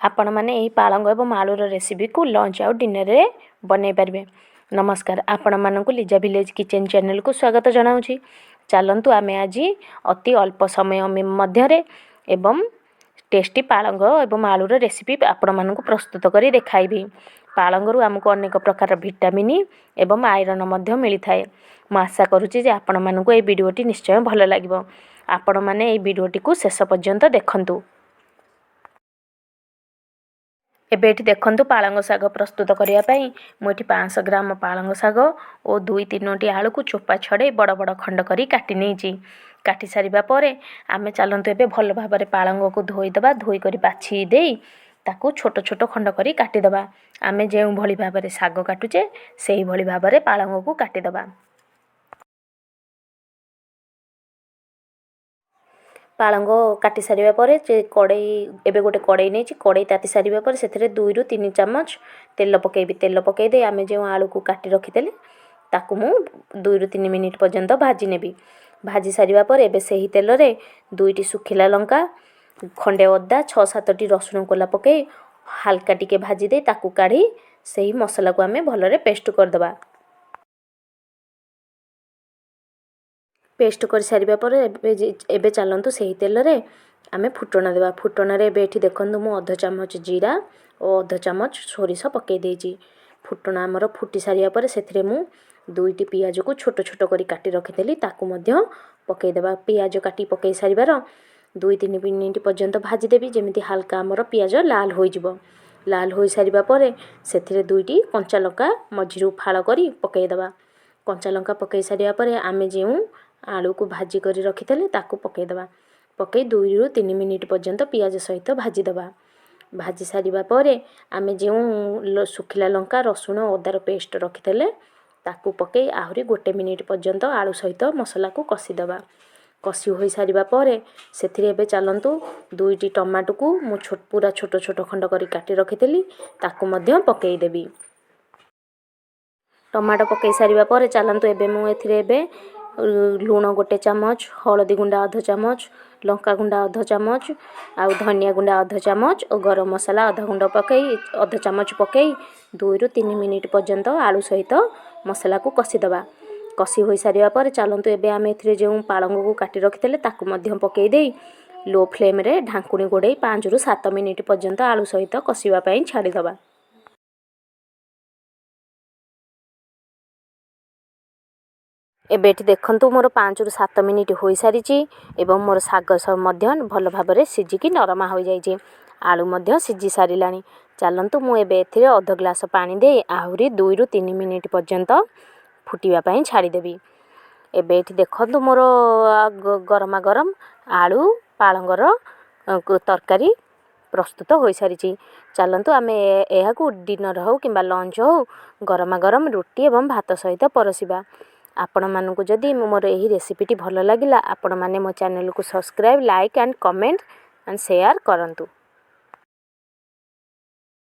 ଆପଣମାନେ ଏହି ପାଳଙ୍ଗ ଏବଂ ଆଳୁର ରେସିପିକୁ ଲଞ୍ଚ ଆଉ ଡିନରରେ ବନେଇ ପାରିବେ। ନମସ୍କାର, ଆପଣମାନଙ୍କୁ ଲିଜା ଭିଲେଜ କିଚେନ୍ ଚ୍ୟାନେଲକୁ ସ୍ୱାଗତ ଜଣାଉଛି। ଚାଲନ୍ତୁ ଆମେ ଆଜି ଅତି ଅଳ୍ପ ସମୟ ମଧ୍ୟରେ ଏବଂ ଟେଷ୍ଟି ପାଳଙ୍ଗ ଏବଂ ଆଳୁର ରେସିପି ଆପଣମାନଙ୍କୁ ପ୍ରସ୍ତୁତ କରି ଦେଖାଇବି। ପାଳଙ୍ଗରୁ ଆମକୁ ଅନେକ ପ୍ରକାର ଭିଟାମିନ୍ ଏବଂ ଆଇରନ୍ ମଧ୍ୟ ମିଳିଥାଏ। ମୁଁ ଆଶା କରୁଛି ଯେ ଆପଣମାନଙ୍କୁ ଏହି ଭିଡ଼ିଓଟି ନିଶ୍ଚୟ ଭଲ ଲାଗିବ। ଆପଣମାନେ ଏହି ଭିଡ଼ିଓଟିକୁ ଶେଷ ପର୍ଯ୍ୟନ୍ତ ଦେଖନ୍ତୁ। ଏବେ ଏଠି ଦେଖନ୍ତୁ, ପାଳଙ୍ଗ ଶାଗ ପ୍ରସ୍ତୁତ କରିବା ପାଇଁ ମୁଁ ଏଠି 500 ଗ୍ରାମ ପାଳଙ୍ଗ ଶାଗ ଓ 2 3ଟି ଆଳୁକୁ ଚୋପା ଛଡ଼େଇ ବଡ଼ ବଡ଼ ଖଣ୍ଡ କରି କାଟି ନେଇଛି। କାଟି ସାରିବା ପରେ ଆମେ ଚାଲନ୍ତୁ ଏବେ ଭଲ ଭାବରେ ପାଳଙ୍ଗକୁ ଧୋଇଦେବା। ଧୋଇ କରି ବାଛି ଦେଇ ତାକୁ ଛୋଟ ଛୋଟ ଖଣ୍ଡ କରି କାଟିଦେବା। ଆମେ ଯେଉଁଭଳି ଭାବରେ ଶାଗ କାଟୁଛେ, ସେହିଭଳି ଭାବରେ ପାଳଙ୍ଗକୁ କାଟିଦେବା। ପାଳଙ୍ଗ କାଟି ସାରିବା ପରେ କଡ଼େଇ, ଏବେ ଗୋଟେ କଡ଼େଇ ନେଇଛି। କଡ଼େଇ ତାତି ସାରିବା ପରେ ସେଥିରେ 2ରୁ 3 ଚାମଚ ତେଲ ପକାଇବି। ତେଲ ପକାଇ ଦେଇ ଆମେ ଯେଉଁ ଆଳୁକୁ କାଟି ରଖିଥିଲେ, ତାକୁ ମୁଁ 2ରୁ 3 ମିନିଟ୍ ପର୍ଯ୍ୟନ୍ତ ଭାଜି ନେବି। ଭାଜି ସାରିବା ପରେ ଏବେ ସେହି ତେଲରେ 2ଟି ଶୁଖିଲା ଲଙ୍କା, ଖଣ୍ଡେ ଅଦା, 6 7ଟି ରସୁଣ କୋଲା ପକାଇ ହାଲକା ଟିକେ ଭାଜି ଦେଇ ତାକୁ କାଢ଼ି ସେହି ମସଲାକୁ ଆମେ ଭଲରେ ପେଷ୍ଟ କରିଦେବା। ପେଷ୍ଟ କରିସାରିବା ପରେ ଏବେ ଚାଲନ୍ତୁ ସେହି ତେଲରେ ଆମେ ଫୁଟଣ ଦେବା। ଫୁଟଣରେ ଏବେ ଏଠି ଦେଖନ୍ତୁ, ମୁଁ ଅଧ ଚାମଚ ଜିରା ଓ ଅଧ ଚାମଚ ସୋରିଷ ପକାଇ ଦେଇଛି। ଫୁଟଣ ଆମର ଫୁଟି ସାରିବା ପରେ ସେଥିରେ ମୁଁ 2ଟି ପିଆଜକୁ ଛୋଟ ଛୋଟ କରି କାଟି ରଖିଥିଲି, ତାକୁ ମଧ୍ୟ ପକାଇଦେବା। ପିଆଜ କାଟି ପକାଇ ସାରିବାର 2 3 ମିନିଟ୍ ପର୍ଯ୍ୟନ୍ତ ଭାଜିଦେବି, ଯେମିତି ହାଲକା ଆମର ପିଆଜ ଲାଲ ହୋଇଯିବ। ଲାଲ ହୋଇସାରିବା ପରେ ସେଥିରେ 2ଟି କଞ୍ଚା ଲଙ୍କା ମଝିରୁ ଫାଳ କରି ପକାଇଦେବା। କଞ୍ଚା ଲଙ୍କା ପକାଇ ସାରିବା ପରେ ଆମେ ଯେଉଁ ଆଳୁକୁ ଭାଜି କରି ରଖିଥିଲେ, ତାକୁ ପକାଇଦେବା। ପକାଇ 2ରୁ 3 ମିନିଟ୍ ପର୍ଯ୍ୟନ୍ତ ପିଆଜ ସହିତ ଭାଜିଦେବା। ଭାଜି ସାରିବା ପରେ ଆମେ ଯେଉଁ ଶୁଖିଲା ଲଙ୍କା, ରସୁଣ, ଅଦାର ପେଷ୍ଟ ରଖିଥିଲେ, ତାକୁ ପକାଇ ଆହୁରି 1 ମିନିଟ୍ ପର୍ଯ୍ୟନ୍ତ ଆଳୁ ସହିତ ମସଲାକୁ କଷିଦେବା। କଷି ହୋଇସାରିବା ପରେ ସେଥିରେ ଏବେ ଚାଲନ୍ତୁ 2ଟି ଟମାଟୋକୁ ମୁଁ ପୁରା ଛୋଟ ଛୋଟ ଖଣ୍ଡ କରି କାଟି ରଖିଥିଲି, ତାକୁ ମଧ୍ୟ ପକାଇଦେବି। ଟମାଟୋ ପକାଇ ସାରିବା ପରେ ଚାଲନ୍ତୁ ଏବେ ମୁଁ ଏଥିରେ ଏବେ ଲୁଣ 1 ଚାମଚ, ହଳଦୀ ଗୁଣ୍ଡ ଅଧ ଚାମଚ, ଲଙ୍କା ଗୁଣ୍ଡ ଅଧ ଚାମଚ ଆଉ ଧନିଆ ଗୁଣ୍ଡ ଅଧ ଚାମଚ ଓ ଗରମ ମସଲା ଅଧ ଗୁଣ୍ଡ ପକାଇ, ଅଧ ଚାମଚ ପକାଇ 2ରୁ 3 ମିନିଟ୍ ପର୍ଯ୍ୟନ୍ତ ଆଳୁ ସହିତ ମସଲାକୁ କଷିଦେବା। କଷି ହୋଇସାରିବା ପରେ ଚାଲନ୍ତୁ ଏବେ ଆମେ ଏଥିରେ ଯେଉଁ ପାଳଙ୍ଗକୁ କାଟି ରଖିଥିଲେ, ତାକୁ ମଧ୍ୟ ପକାଇ ଦେଇ ଲୋ ଫ୍ଲେମ୍ରେ ଢାଙ୍କୁଣୀ ଘୋଡ଼େଇ 5ରୁ 7 ମିନିଟ୍ ପର୍ଯ୍ୟନ୍ତ ଆଳୁ ସହିତ କଷିବା ପାଇଁ ଛାଡ଼ିଦେବା। ଏବେ ଏଠି ଦେଖନ୍ତୁ, ମୋର 5ରୁ 7 ମିନିଟ୍ ହୋଇସାରିଛି ଏବଂ ମୋର ଶାଗ ମଧ୍ୟ ଭଲ ଭାବରେ ସିଝିକି ନରମା ହୋଇଯାଇଛି। ଆଳୁ ମଧ୍ୟ ସିଝି ସାରିଲାଣି। ଚାଲନ୍ତୁ ମୁଁ ଏବେ ଏଥିରେ ଅଧ ଗ୍ଲାସ ପାଣି ଦେଇ ଆହୁରି 2ରୁ 3 ମିନିଟ୍ ପର୍ଯ୍ୟନ୍ତ ଫୁଟିବା ପାଇଁ ଛାଡ଼ିଦେବି। ଏବେ ଏଠି ଦେଖନ୍ତୁ, ମୋର ଗରମା ଗରମ ଆଳୁ ପାଳଙ୍ଗର ତରକାରୀ ପ୍ରସ୍ତୁତ ହୋଇସାରିଛି। ଚାଲନ୍ତୁ ଆମେ ଏହାକୁ ଡିନର୍ ହେଉ କିମ୍ବା ଲଞ୍ଚ ହେଉ, ଗରମା ଗରମ ରୁଟି ଏବଂ ଭାତ ସହିତ ପରସିବା। ଆପଣମାନଙ୍କୁ ଯଦି ମୋର ଏହି ରେସିପିଟି ଭଲ ଲାଗିଲା, ଆପଣମାନେ ମୋ ଚ୍ୟାନେଲକୁ subscribe, like and comment and share କରନ୍ତୁ।